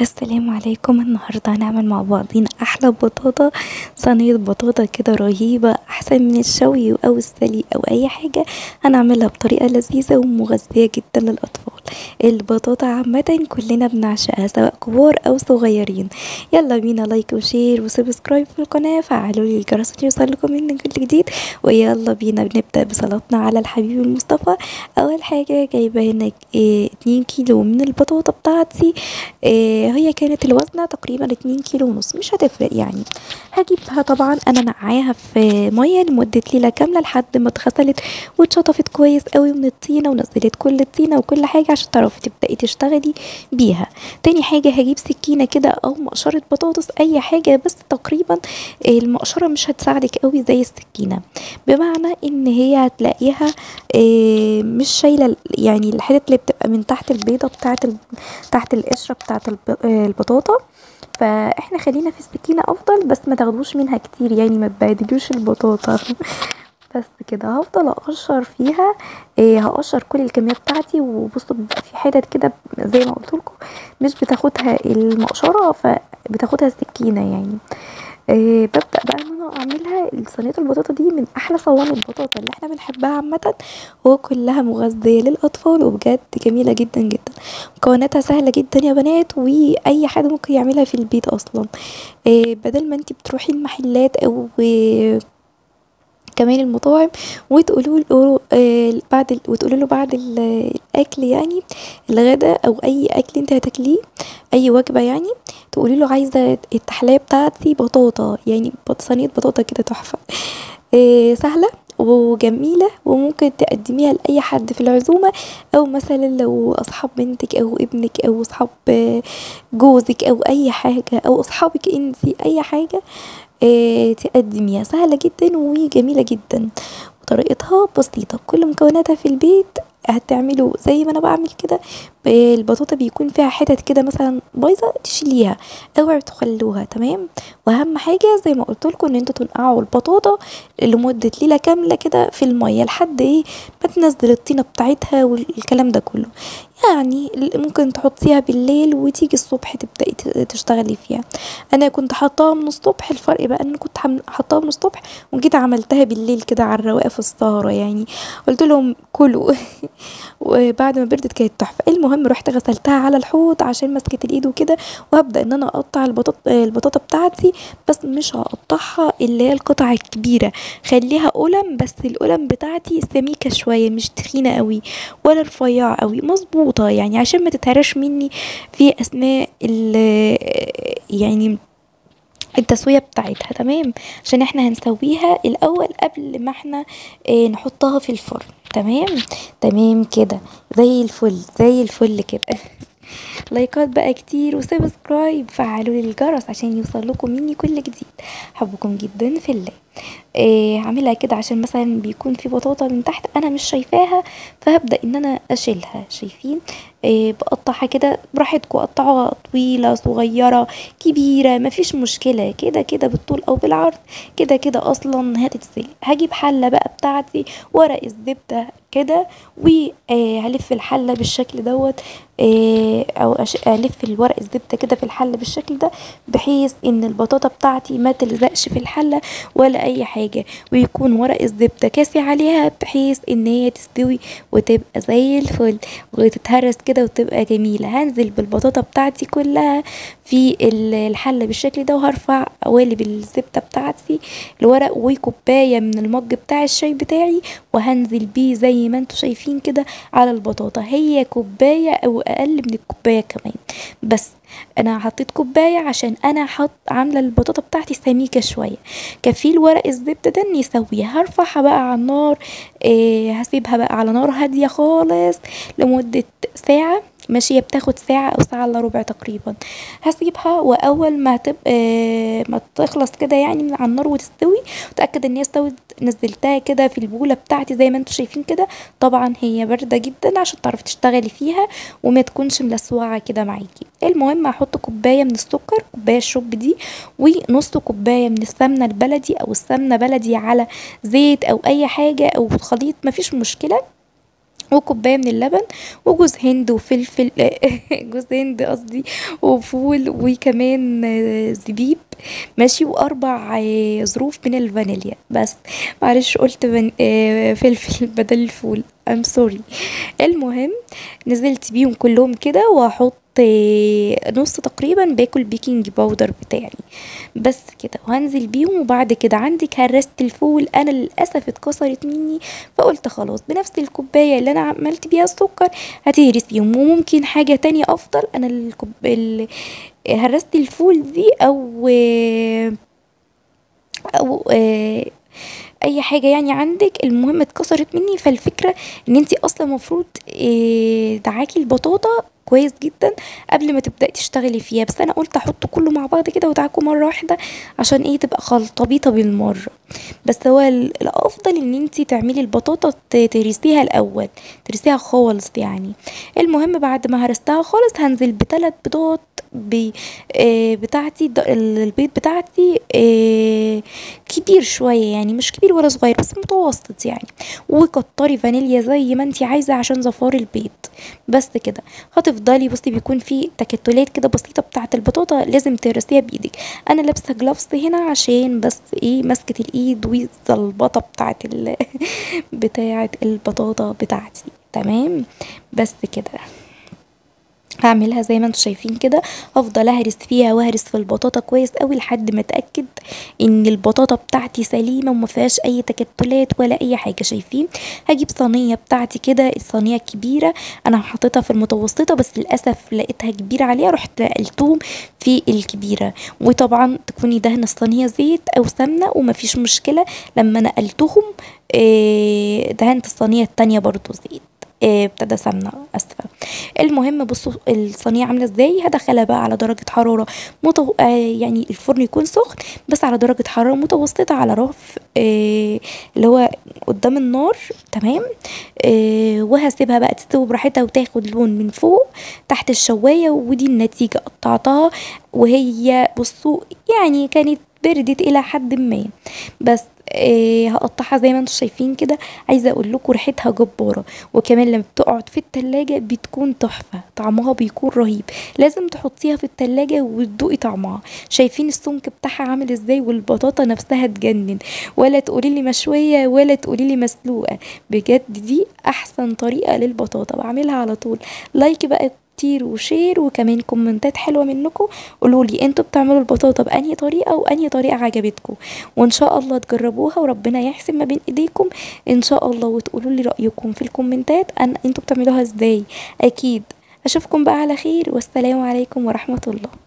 السلام عليكم. النهارده هنعمل مع بعضينا احلى بطاطا، صينية بطاطا كده رهيبة، احسن من الشوي او السلي او اي حاجة. هنعملها بطريقة لذيذة ومغذيه جدا للاطفال. البطاطا عامة كلنا بنعشقها سواء كبار او صغيرين. يلا بينا like و share و subscribe في القناة، فعلوا لي الجرس عشان يوصلكم من كل جديد. ويلا بينا بنبدا بصلاتنا على الحبيب المصطفى. اول حاجة جايبه هنا 2 كيلو من البطاطا بتاعتي، هي كانت الوزنة تقريبا 2 كيلو ونص، مش هتفرق يعني. هجيبها طبعا انا نقعاها في مية لمدة ليلة كاملة لحد ما اتغسلت واتشطفت كويس قوي من الطينه، ونزلت كل الطينه وكل حاجة عشان تعرفي تبداي تشتغلي بيها. تاني حاجة هجيب سكينة كده او مقشره بطاطس، اي حاجة، بس تقريبا المقشره مش هتساعدك قوي زي السكينة، بمعنى ان هي هتلاقيها مش شايله يعني الحتت اللي بتبقى من تحت البيضة بتاعه تحت القشرة بتاعه البطاطا. فاحنا خلينا في السكينة افضل، بس ما تاخدوش منها كتير يعني، ما تبهدلوش البطاطا. بس كده هفضل اقشر فيها، هقشر كل الكمية بتاعتي. وبصوا بيبقى في حتت كده زي ما قلت لكم مش بتاخدها المقشره، فبتاخدها السكينة يعني. ببدا بقى ان انا اعملها صينية البطاطا دي من احلى صواني البطاطا اللي احنا بنحبها عامة، وكلها مغذيه للاطفال وبجد جميلة جدا جدا. مكوناتها سهلة جدا يا بنات، واي حد ممكن يعملها في البيت اصلا، بدل ما انت بتروحي المحلات او كمان المطاعم وتقولوا له بعد وتقولوا له بعد الاكل يعني الغداء او اي اكل انت هتاكليه اي وجبة يعني، تقولي له عايزه التحلية بتاعتي بطاطا، يعني صينية بطاطا كده تحفة، سهلة وجميلة، وممكن تقدميها لاي حد في العزومة، او مثلا لو اصحاب بنتك او ابنك او اصحاب جوزك او اي حاجة او اصحابك انتي اي حاجة، تقدميها. سهلة جدا وجميلة جدا، وطريقتها بسيطة، كل مكوناتها في البيت. هتعملوا زي ما انا بعمل كده، البطاطا بيكون فيها حتت كده مثلا بايظة تشيليها، اوعوا تخلوها، تمام. واهم حاجة زي ما قلت لكم ان انتوا تنقعوا البطاطا لمدة ليلة كاملة كده في المية لحد ايه ما تنزل الطينه بتاعتها والكلام ده كله يعني. ممكن تحطيها بالليل وتيجي الصبح تبداي تشتغلي فيها. انا كنت حطاها من الصبح، الفرق بقى ان كنت حطاها من الصبح وجيت عملتها بالليل كده على الرواقه في السهرة يعني، قلت لهم كلوا وبعد ما بردت كانت تحفة. المهم رحت غسلتها على الحوض عشان مسكت الايد وكده، وهبدا ان انا اقطع البطاطا بتاعتي، بس مش هقطعها اللي هي القطع الكبيرة، خليها قلم، بس القلم بتاعتي سميكة شوية، مش تخينة قوي ولا رفيعة قوي، مظبوطة يعني عشان ما تتهرش مني في اثناء يعني التسوية بتاعتها، تمام. عشان احنا هنسويها الاول قبل ما احنا نحطها في الفرن، تمام تمام كده زي الفل زي الفل كده. لايكات بقى كتير و subscribe، فعلوا لي الجرس عشان يوصل لكم مني كل جديد. حبكم جدا في الله. هعملها كده عشان مثلا بيكون في بطاطا من تحت انا مش شايفاها، فهبدا ان انا اشيلها. شايفين بقطعها كده براحتكم، قطعوها طويلة صغيرة كبيرة مفيش مشكلة، كده كده بالطول او بالعرض، كده كده اصلا هتتسلق. هجيب حله بقى بتاعتي ورق الزبدة كده، وهلف الحلة بالشكل دوت، او الف الورق الزبدة كده في الحلة بالشكل ده، بحيث ان البطاطا بتاعتي ما تلزقش في الحلة ولا اي حاجة، ويكون ورق الزبدة كاسي عليها بحيث ان هي تستوي وتبقى زي الفل وتتهرس كده وتبقى جميلة. هنزل بالبطاطا بتاعتي كلها في الحلة بالشكل ده، وهرفع قوالب الزبدة بتاعتي الورق وكوبايه من المج بتاع الشاي بتاعي، وهنزل بيه زي ما انتوا شايفين كده على البطاطا. هي كوباية او اقل من الكوباية كمان، بس انا حطيت كوباية عشان انا عامله البطاطا بتاعتي سميكة شوية، كفيل ورق الزبدة ده ان يسويها. هرفعها بقى على النار، هسيبها بقى على نار هادية خالص لمدة ساعة، ماشية بتاخد ساعة او ساعة الا ربع تقريبا. هسيبها واول ما تبقى ما تخلص كده يعني من على النار وتستوي، وتاكد ان هي استوت، نزلتها كده في البوله بتاعتي زي ما انتم شايفين كده. طبعا هي باردة جدا عشان تعرفي تشتغلي فيها وما تكونش ملسوعه كده معاكي. المهم هحط كوباية من السكر، كوباية الشوب دي، ونص كوباية من السمنة البلدي او السمنة بلدي على زيت او اي حاجة او خليط مفيش مشكلة. وكوبايه من اللبن، وجوز هند وفلفل جوز هند قصدي، وفول، وكمان زبيب، ماشي، واربع ظروف من الفانيليا. بس معلش قلت فلفل بدل الفول، I'm sorry. المهم نزلت بيهم كلهم كده، واحط نص تقريبا باكل baking powder بتاعي بس كده، وهنزل بيهم. وبعد كده عندك هرست الفول، انا للاسف اتكسرت مني، فقلت خلاص بنفس الكوباية اللي انا عملت بيها السكر هتهرسيهم. وممكن حاجة تانية افضل، انا هرست الفول دي او اي حاجة يعني عندك، المهم اتكسرت مني. فالفكرة ان انتي اصلا المفروض دعاكي البطاطا كويس جدا قبل ما تبداي تشتغلي فيها، بس انا قلت احط كله مع بعض كده وادعكه مرة واحدة عشان ايه تبقى خلطبيطه بالمرة. بس هو الافضل ان انتي تعملي البطاطا تهرسيها الاول، تهرسيها خالص يعني. المهم بعد ما هرستها خالص هنزل بثلاث بيضات بتاعتي، البيض بتاعتي كبير شوية يعني، مش كبير ولا صغير بس متوسط يعني، وكتري فانيليا زي ما انتي عايزه عشان زفار البيض بس كده. هتفضلي بصي بيكون في تكتلات كده بسيطة بتاعه البطاطا لازم تهرسيها بايدك. انا لابسه جلافز هنا عشان بس ايه مسكه الايد والزلبطه بتاعه بتاعه البطاطا بتاعتي، تمام. بس كده هعملها زي ما انتم شايفين كده، هفضل اهرس فيها واهرس في البطاطا كويس قوي لحد ما اتاكد ان البطاطا بتاعتي سليمة وما فيهاش اي تكتلات ولا اي حاجة. شايفين؟ هجيب صينية بتاعتي كده، الصينية كبيرة انا حطيتها في المتوسطة بس للاسف لقيتها كبيرة عليها، رحت نقلتهم في الكبيرة. وطبعا تكوني دهنه الصينية زيت او سمنه ومفيش مشكلة. لما نقلتهم دهنت الصينية التانية برضو زيت، ابتدى سمنه، اسفه. المهم بصوا الصينية عامله ازاي. هدخلها بقى على درجه حرارة يعني الفرن يكون سخن بس على درجه حرارة متوسطه، على رف اللي هو قدام النار، تمام. وهسيبها بقى تستوي براحتها وتاخد لون من فوق تحت الشوايه. ودي النتيجة، قطعتها وهي بصوا يعني كانت بردت الى حد ما، بس هقطعها زي ما انتم شايفين كده. عايزه اقول لكم ريحتها جبارة، وكمان لما بتقعد في التلاجة بتكون تحفة، طعمها بيكون رهيب. لازم تحطيها في التلاجة وتدوقي طعمها. شايفين السمك بتاعها عامل ازاي، والبطاطا نفسها تجنن، ولا تقولي لي مشوية ولا تقولي لي مسلوقة. بجد دي احسن طريقه للبطاطا، بعملها على طول. like بقى كتير و share، وكمان كومنتات حلوة منكم. قولوا لي انتوا بتعملوا البطاطا بانهي طريقه وانهي طريقه عجبتكم، وان شاء الله تجربوها وربنا يحسن ما بين ايديكم ان شاء الله، وتقولوا لي رايكم في الكومنتات ان انتوا بتعملوها ازاي. اكيد اشوفكم بقى على خير، والسلام عليكم ورحمة الله.